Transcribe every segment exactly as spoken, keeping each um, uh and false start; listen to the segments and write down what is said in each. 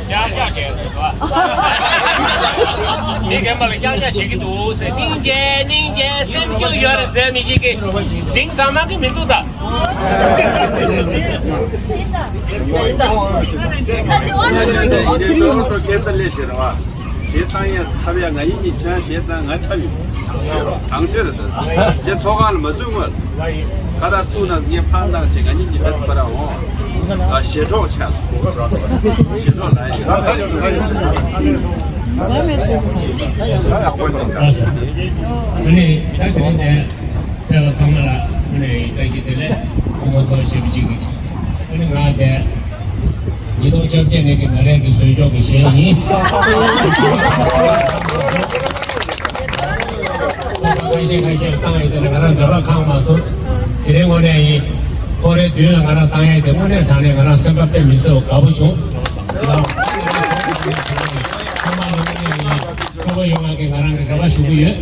ཀྱག་ཀྱག་བྱས་འདུག་ག་མི་རྒན་པ་ལ་ཀྱག་ཀྱག་བྱེད་ཀྱི་འདུག་ཟེར། སྙིང་རྗེ་སྙིང་རྗེ། སེམས་ཤུགས་ཡོད་རེད་ཟེར་མི་ཞིག་གིས་དེང་དང་མ་གི་མི་འདུག་ད། ཁྱེད་ཚོ་ལས་ཤེས་རེད་བ། ཞེ་དྲག་ཡང་ཐབས་ཡ་ང་ཡིན་གྱི་ཆང་ཞེ་དྲག་ང་ཐབས་ཡིན། གང་ཆེ་རེད་ད། རྗེ་ཚོགས་ཁང་ལ་མ་ཚུད་སྔོན། ཁ་བཏགས་ཚུགས་ན་ངས་ཕར་འདང་བྱེད། ང་གཉིས་ཀྱི་ལྟ་ཕར་འོང་། ཨ་ཞེ་གྲོགས་ཆགས་སོང་། ཞེ་གྲོགས་ལ་ཡིན། ཨ་ནི་ད་དེ་རིང་ནས་ཕེབས་པ་ཚང་མ་ལ་ཨ་ནི་བཀྲ་ཤིས་བདེ་ལེགས། སྐུ་ངོ་ཚོ་ཞེ་པོ་ཅིག་གིས་ཨ་ནི་ང་དེ། ཉིས་སྟོང་བཅོ་བརྒྱད་ནས་ཀྱི་ང་རང་གི་བཟོས་ཀྱོག་གི་གཞས་ཡིན། ཁོ་པ་ཁ་ཤས་ཁ་ཤས་བཏང་ཡོད་དེ་ང་རང་འདོད་པ་ཁེངས་མ་སོང་། དེ་རིང་དངོས་གནས་ཡིན། ཁོ་རའི་མདུན་ལ་ང་རང་བཏང་ཡོད་དེ་དངོས་གནས་དྲང་གནས་ང་རང་སེམས་པ་དཔེ་མི་སྲིད་པ་དགའ་པོ་བྱུང་། ལགས། ཚང་མ་ལ་དངོས་གནས་ཡིན། སྤྲོ་པོ་ཡོང་བ་གི་ང་རང་གི་རེ་བ་ཞུ་གི་ཡོད།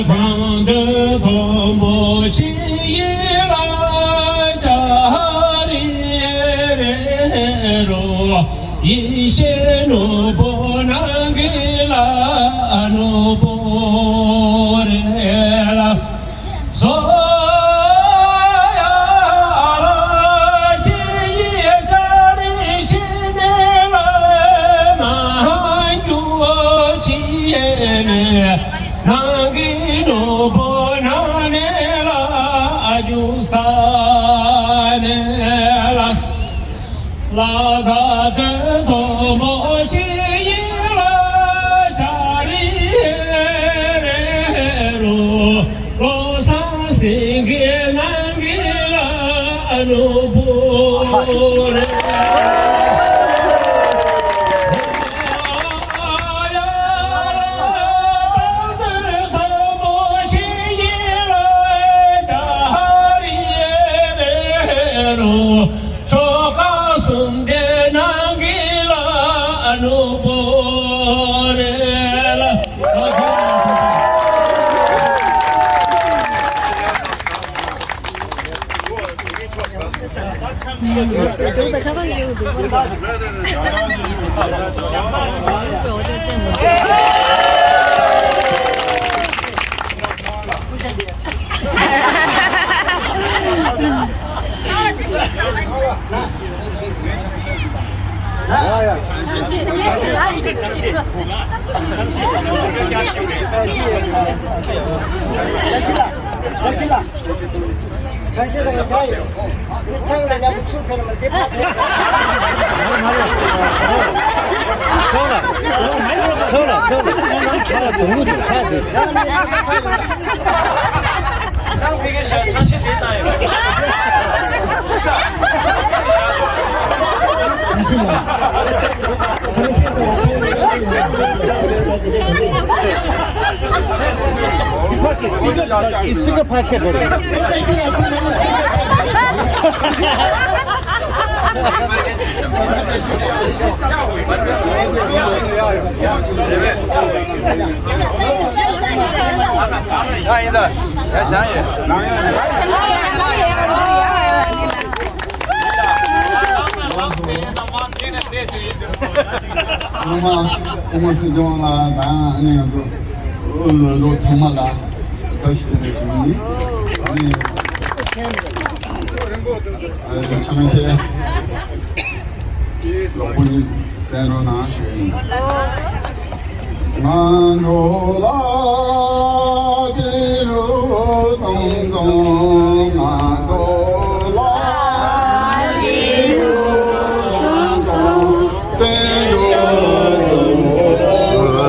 ཁང་དུ་མཐོན་པོ་ཆེ་ཡི་ལ་ཅ་རེ་རེ་རོ། ཡེ་ཤེས་ནོར་བུ་ནང་གི་ལ་ནོར་བུ་རེད་ལ། སོ་ཡ་ལ་ཅི་ཡི་ཅ་རི་ཤི་ནི་ལ་ན་རྒྱུ་ཅི་ཡེ་ནི་ནང་གི་ནོར་བུ་ནང་ནས་ལ་རྒྱུ་ས་ནས་ལ། ལ་ད་དོན་མཐོན་པོ་ཆེ་ཡི་ལ་ཅ་རི་རེ་རོ། བློ་བཟང་སེང་གེ་ནང་གི་ལ་ནོར་བུ་རེད། ཆོ་ག་གསུམ་ལྡན་ནང་གི་ལ་ནོར་བུ་རེད་ལ། Speaker ཕར་ཁྱེར་དགོས་རེད། ཡ་ཡིན་ད། ཡ་བཞག་ཡོད། ཚང་མ་སྐུ་ངོ་སྲིད་སྐྱོང་ལ་དང་ཨ་ནི་ང་ཚོ་ལོ་ཚང་མ་ལ་བཀྲ་ཤིས་བདེ་ལེགས་ཞུ་གི་ཡིན། ཨ་ནི་ཨ་ནི་ཆང་ཆེ་ལོག་པོ་ཡིན། གསན་རོགས་གནང་ཞུ་ཡིན། ང་ཚོ་ལ་དེ་རུ་ཙོང་ཙོང་། ང་ཚོ་ལ་དེ་རུ་ཙོང་ཙོང་། དཔལ་འབྱོར་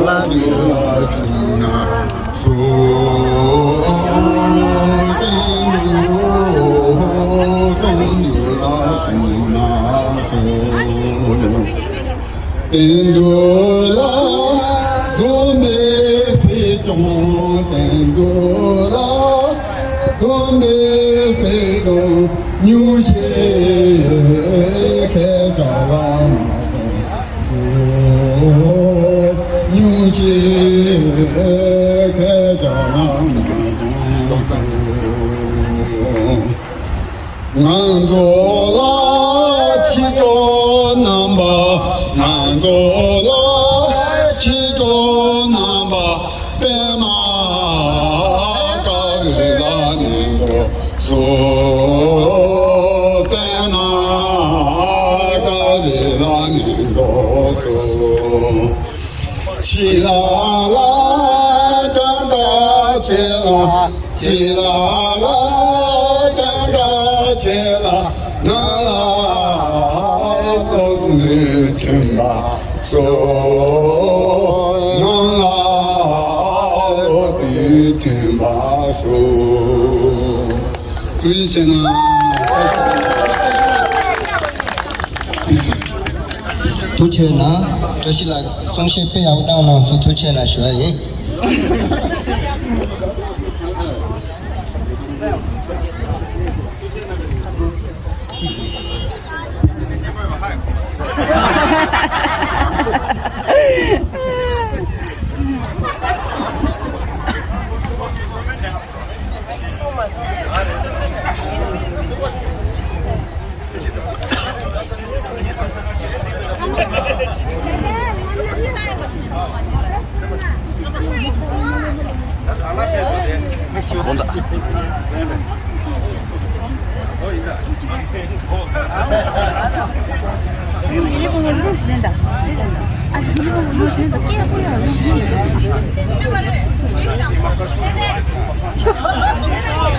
ལ་དེ་རུ་ཙོང་ན་སོ། དཔལ་འབྱོར་ལ་ཙོང་ན་སོ། དཔལ་འབྱོར་ལ་ བསྟན་འགྲོ་ལ། གོམས་པའི་སེམས་དང་ཉུང་ཤས་ཁྱེད་ཅག་ལ་མ་གཏོང་ཟེར། ཉུང་ཤས་ཁྱེད་ཅག་ལ་མ་གཏོང་ཟེར། ང་ཚོ་ལ་ཆོས་གྲོགས་རྣམ་པ། ང་ཚོ་ལ་ཆོས་གྲོགས་རྣམ་པ། པདྨ་དཀར་པོའི་ལྷ་ནས་འགོ་བཙུགས། པདྨ་དཀར་པོའི་ལྷ་ནས་འགོ་བཙུགས། ཕྱི་ལ་ལ་སྐྱབས་འགྲོ་ཆེ་ལ། ཕྱི་ལ་ལ་སྐྱབས་འགྲོ་ཆེ་ལ། ནང་ལ་སློབ་དཔོན་ཁྲིད་པར་ཤོག། ནང་ལ་སློབ་དཔོན་ཁྲིད་པར་ཤོག། ཐུགས་རྗེ་ཆེ་གནང་། ཐུགས་རྗེ་གནང་། བཀྲ་ཤིས་ལགས་གསུང་བཤད་དཔེ་ཡག་པོ་བཏང་གནང་སོང་། ཐུགས་རྗེ་གནང་ཞུ་བ་ཡིན།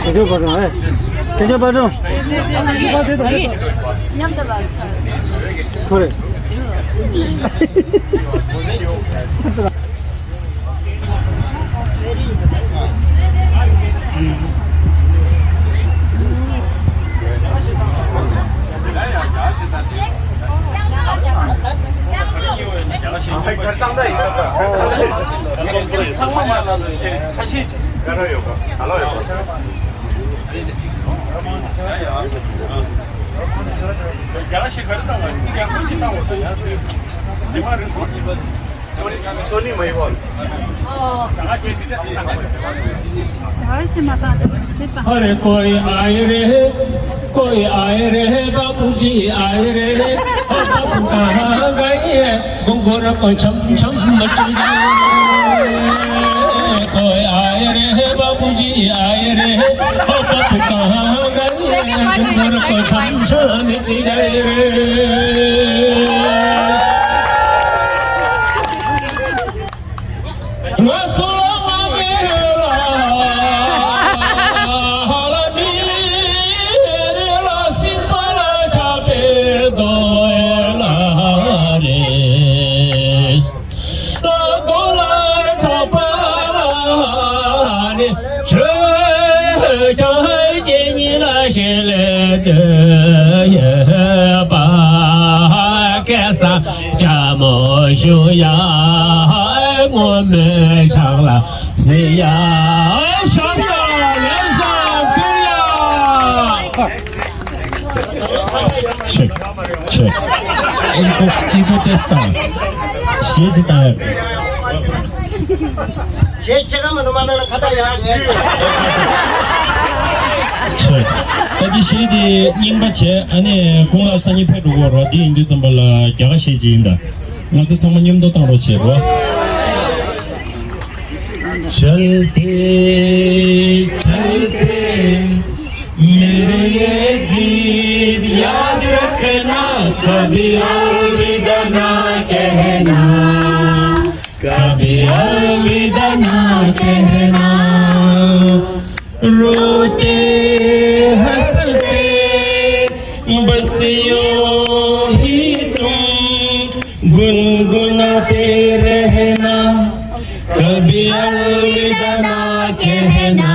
དེ་ཚོ་པ་རུང་ཨེ། དེ་ཚོ་པ་རུང་། མཉམ་དུ་ལ་ཁོ་རེ། अरे कोई आए रे, कोई आए रे, बाबूजी आए रे, ओ बाबू कहाँ गए हैं, घुंघरू को छम छम मची रे। कोई आए रे, बाबूजी आए रे, ओ बाबू कहाँ गए हैं, घुंघरू को छम छम मची रे। ཆེ། ཆེ། ཨི་ཁོ་ཨི་ཁོ་ཏེ་སི་ཊི་དང་། གཞས་ཅིག་བཏང་ཡོད། གཞས་ཆེ་ཁ་མ་གཏོགས་མ་བཏང་ན་ཁ་བཏགས་ཡག་ཉན། ཆེ། ད་འདི་གཞས་འདི་རྙིང་པ་བྱས། ཨ་ནི་ཁོང་ལ་སང་ཉིན་ཕེབས་འགྲོ་གི་རེད། འདི་ཡིན་དུས་ཙམ་པ་ལ་རྒྱ་གར་གཞས་ཅིག་ཡིན་ད། ང་ཚོ་ཚང་མ་མཉམ་དུ་བཏང་རོགས་བྱེད་རོགས། चलते चलते मेरे ये गीत याद रखना, कभी अलविदा ना कहना, कभी अलविदा ना कहना। रोते हंसते बस यूं ही तुम गुनगुनाते रहना, कभी अलविदा ना कहना,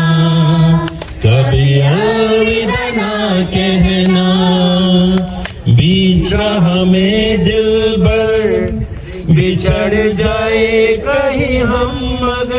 कभी अलविदा ना कहना। बीच राह में दिलबर बिछड़ जाए कहीं हम, मगर